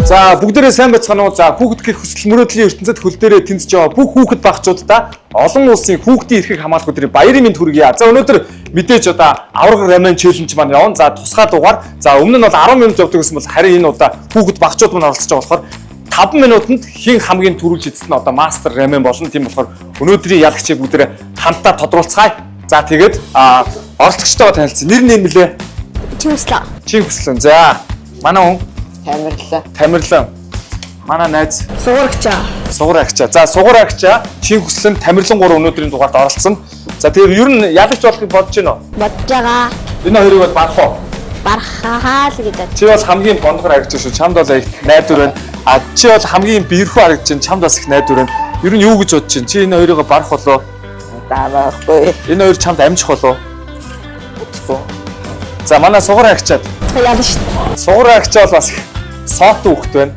За, бүгдээрээ сайн байцгаана уу? За, хүүхэд гэх хүсэл мөрөөдлийн ертөнцид хөл дээрээ тэнцэж байгаа бүх хүүхэд багчуудаа олон улсын хүүхдийн эрхийг хамгаалах өдрийн баярын мэнд хүргье. За, өнөөдөр мэдээж одоо аварга раман челленж маань явна. За, тусгай дугаар. За, өмнө нь бол 10 минут явдаг гэсэн бол харин энэ удаа хүүхэд багчууд маань оролцож байгаа болохоор 5 минутанд хэн хамгийн түрүүлж эцэст нь одоо мастер рамен болно. Тийм болохоор өнөөдрийн ялагчийг бүгдээрээ хамтдаа тодруулцгаая. За, тэгээд оролцогчтойгоо танилцъя. Нэр нь нэмлээ. Чимслээ. Чин хүслэн. За, манай хүн Тамирлаа. Тамирлан. Манай найз Суурагчаа. Сугар агчаа. За, Сугар агчаа, Чин хүслэн, Тамирлан гурав өнөөдрийн дугаард оролцсон. За, тэгэхээр ер нь ялагч болохыг бодож байна уу? Бодож байгаа. Энэ хоёрыг бол барах уу? Бархахаа л гэж бод. Чи бол хамгийн бондгор харагдаж шүү. Чамд бол их найдвар байна. А чи бол хамгийн бэрхүү харагдаж байна. Чамд бас их найдвар байна. Ер нь юу гэж бодож чинь? Чи энэ хоёрыг барах болоо? Даамаахгүй. Энэ хоёр чамд амжих болоо? За, манай Сугар агчаад. Яалаа шүү дээ. Сугар агчаа бол бас их соотон хөхт байна.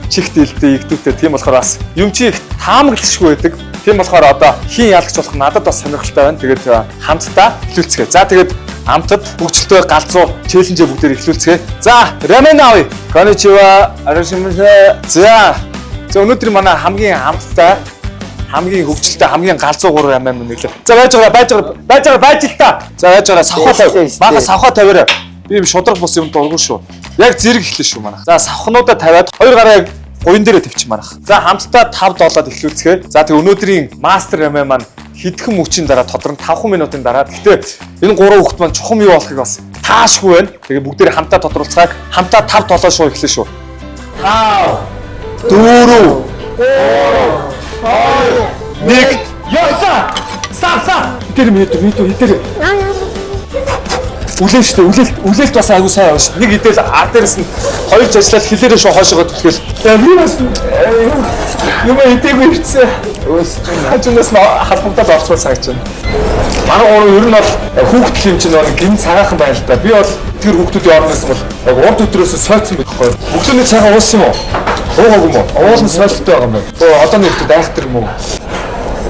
Чихт илтэй, игдүүтэй. Тийм болохоор бас юм чи их таамаглашгүй байдаг. Тийм болохоор одоо хийн ялагч болох надад бас сонирхолтой байна. Тэгээд хамтдаа эхлүүлцгээе. За, тэгээд амтад хөгжилтэй галзуу челленжээ бүгдээр эхлүүлцгээе. За, рамен авъя. Коничива, арашимасэ. За. За, өнөөдөр манай хамгийн амттай, хамгийн хөгжилтэй, хамгийн галзуу гурван рамен мөн нэглээ. За, байж байгаа, байж байгаа, байж байгаа, байж л та. За, байж байгаа, савхаа тавь. Мага савхаа тавиарай. Би юм шудраг бус юм дургу шүү. Яг зэрэг эхлэн шүү манайх. За, савхнуудаа тавиад хоёр гараа яг гуян дээрээ тавьчих манайх. За, хамтдаа 5 долоод эхлүүлцгээе. За, тэг өнөөдрийн мастер рамен маань хэдхэн мөчийн дараа тодрон 5 минутын дараа. Гэхдээ энэ гурван хүүхэд маань чухам юу болохыг бас таашгүй байна. Тэгээ бүгдээрээ хамтдаа тодруулцгааг хамтдаа 5 долоо шууд эхлэн шүү. 5 4 3 2 1 Яса! Сав сав! Тэр минут минут тэр үлээн штэ, үлээлт үлээлт бас айгуу сайн явна штэ. Нэг идэл ар дээрээс нь хоёр ч ажиллаад хилээрээ шууд хойшоогоо түлхэл. Би бас юм идээгүй ирсэн. Өөсч юм. Хажуунаас нь халбагдаад орчмол сагж байна. Манай гурав ер нь бол хүүхдэл юм чинь нэг гин цагаахан байна л да. Би бол тэр хүүхдүүдийн орноос бол яг урд өдрөөс сойцсон байх байхгүй. Өглөөний цагаан уусан юм уу? Уугаагүй юм уу? Уул нь сойлттой байгаа юм байна. Өө, одоо нэг хүүхдүүд айхтар юм уу?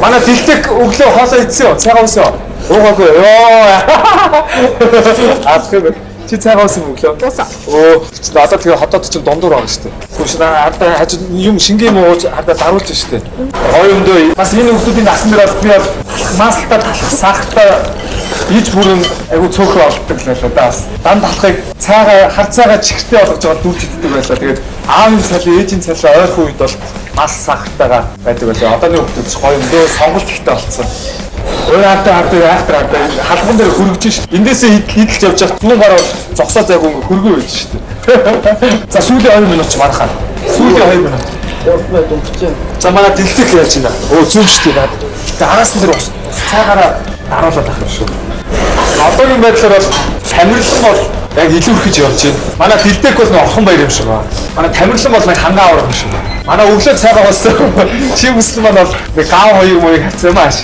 Манай дэлтэг өглөө хоолоо идсэн юу? Цагаан уусан юу? Уугаагүй. Йоо. Алах юм. Чи цагаан уусан юм өглөө? Уусан. Өө, чи одоо тэгээ хотод чинь дундуур байгаа шүү дээ. Тэгвэл чи хажуу юм шингийн юм ууж хардаа даруулж шүү дээ. Гоё юм дөө. Бас энэ хүмүүсийн насан дээр бол би бол маслтаа талах, сахартай иж бүрэн айгу цөөхөн олддог л байлаа да бас. Дан талахыг цаагаа хар цаагаа чихэртэй болгож байгаа дүүж иддэг байлаа. Тэгээд аавын цалин, ээжийн цалин ойрхон үед бол мас сахартайгаа байдаг байлаа. Одооны хүмүүс ч гоё юм дөө, сонголт ихтэй болцсон. Өөр хардаа хардаа яахтар хардаа халбан дээр хөргөж шít. Эндээсээ идэлж явж байгаа түн гараа зогсоо зайгүй ингээ хөргөө байж шít. За, сүүлийн 2 минут ч мархаа. Сүүлийн 2 минут. 3 минут өнгөрч. За, манай дэлгэх яаж байна? Өө, зүүн штэ наад. Тэгээ араас нь тэр ус цаагаараа даруулаад ах юм шүү. Одоогийн байдлаар бол Тамирлан бол яг илүүрхэж явж байна. Манай дэлдэх бол нэг орхон баяр юм шиг байна. Манай Тамирлан бол нэг хангаа аврах юм шиг байна. Манай өглөө цайгаа болсон. Чи хүсэл маань бол нэг гав хоёр мууг хацсан юм ааш.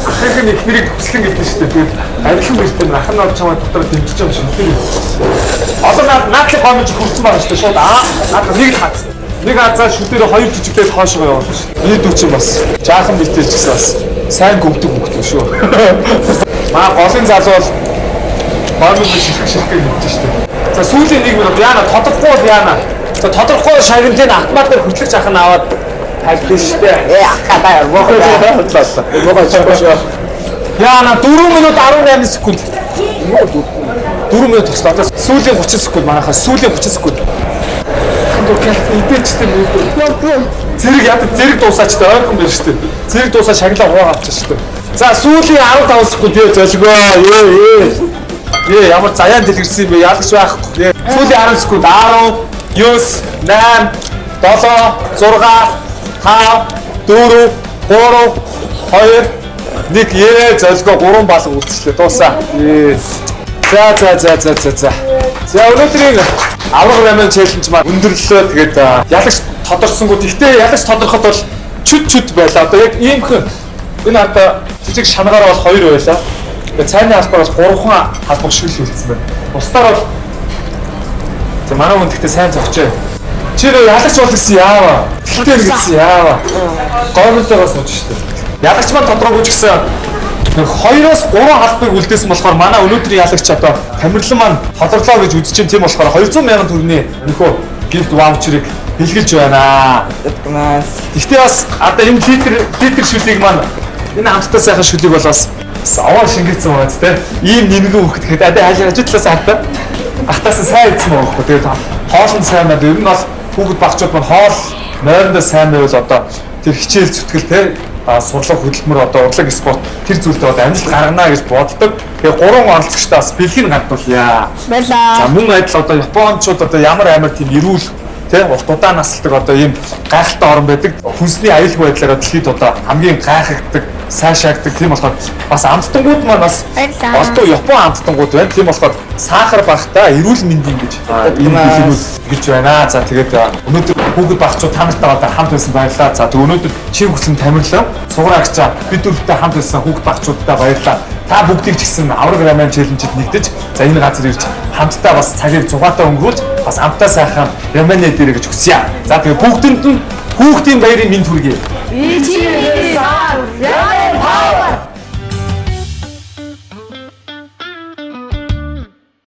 Ахын нь эхнэрийг хүслэн гэдэг шүү дээ. Тэгээд адилхан гэртээ ах нь орж чамаа дотор дэмжиж байгаа юм шиг. Тэр одоо наад наадлын гомж хүрсэн байгаа шүү дээ. Шууд аа наад нэг л хаац. Нэг хазаа шүдээр хоёр жижигдээд хоошоо явуулна шүү. Миний дүү чинь бас жаахан битэл ч гэсэн бас сайн гүмдэг хөвгт шүү. Маа голын залуу бол гомж ширх ширх гэж мэдэж шүү дээ. За, сүүлийн 1 минут яана тодорхгүй бол яана. За, тодорхгүй шагналыг автомат дээр хөтлөж ах нь аваад тайлбар шүү дээ. Э, ахаа та мохоо. Худлаа. Мохоо чихгүй шүү. Яана 4 минут 18 секунд. 4 минут болчихлоо. Одоо сүүлийн 30 секунд манайхаа, сүүлийн 30 секунд. Идээчтэй мүү. Зэрэг яд зэрэг дуусаач та ойрхон байна шүү дээ. Зэрэг дуусаа шагналаа хуваа авчих шүү дээ. За, сүүлийн 15 секунд ээ золгоо. Ээ ээ. Ээ, ямар заяан дэлгэрсэн юм бэ? Ялагч байхгүй. Сүүлийн 10 секунд 10 9 8 7 6 5 4 3 2 1 ээ золгоо, 3 балга үлдчихлээ. Дуусаа. Ээ. За за за за за за. За, өнөөдрийн авраг рамен челленж маань өндөрлөлөө. Тэгээд ялагч тодорсонгүй. Гэхдээ ялагч тодорход бол чүд чүд байлаа. Одоо яг иймхэн энэ хата жижиг шангаар бол 2 байлаа. Тэгээд цайны албаар бол 3хан халбаг шиг л үлдсэн байна. Бусдаар бол за манай хүн гэхдээ сайн зогчээ. Чи нөө ялагч бол гэсэн яава. Тэгтээ гэсэн яава. Гомдлогоос сууж штэ. Ялагч маань тодорхойгүй ч гэсэн нэг 2-оос 3 халбыг үлдээсэн болохоор манай өнөөдрийн ялагч одоо Тамирлан маань тодорлоо гэж үзэж чинь. Тийм болохоор 200 мянган төгрөгийн нөхөө gift voucher-ыг бэлгэлж байна. Дэтгэмээс. Гэхдээ бас одоо энэ литр литр шүлийг маань энэ хамттай сайхан шүлийг бол бас овоо шингээсэн байгаа ч тийм. Ийм нэмгэн хүүхэд гэхэд адаа хаашаа хажуу талаас хартаа. Ахтаас нь сайн идсэн байгаа байхгүй. Тэгээд хоол нь сайн байд. Ер нь бол хүүхэд багчууд маань хоол нойрондоо сайн байвал одоо тэр хичээл зүтгэл те сурлага хөдөлмөр одоо урлаг спорт тэр зүйлдээ одоо амжилт гаргана гэж боддог. Тэгээ гурван оролцогчдоо бас бэлгийг гардуулъя. За Баярлаа. мөн адил одоо Япончууд одоо ямар амар тийм эрүүл тэ урт удаан насалдаг одоо ийм гайхалтай орн байдаг. Хүнсний аюулгүй байдлаараа дэлхийд одоо хамгийн гайхагддаг, сайшаагддаг. Тийм болохоор бас амттангууд маань бас Баярлалаа. олдоо Япон амттангууд байна. Тийм болохоор сахар багтаа эрүүл мэндийн гэж ийм бэлгүүд гэлж байна. За тэгээд өнөөдөр хүүхэд багчууд та нартай одоо хамт байсан баярлалаа. За тэгээд өнөөдөр чин хүсэн тамирлан сугарагчаа бид дөрөвтэй хамт байсан хүүхэд багчуудтай баярлалаа. Та бүгдийг ч гэсэн авраг раман челленжид нэгдэж за энэ газар ирж хамтдаа бас цагийг зугаатай өнгөрүүлж бас хамтдаа сайхан раманы дээрэ гэж хүсье. За тэгээд бүгдэнд нь хүүхдийн баярын мэнд хүргэе. Ичи.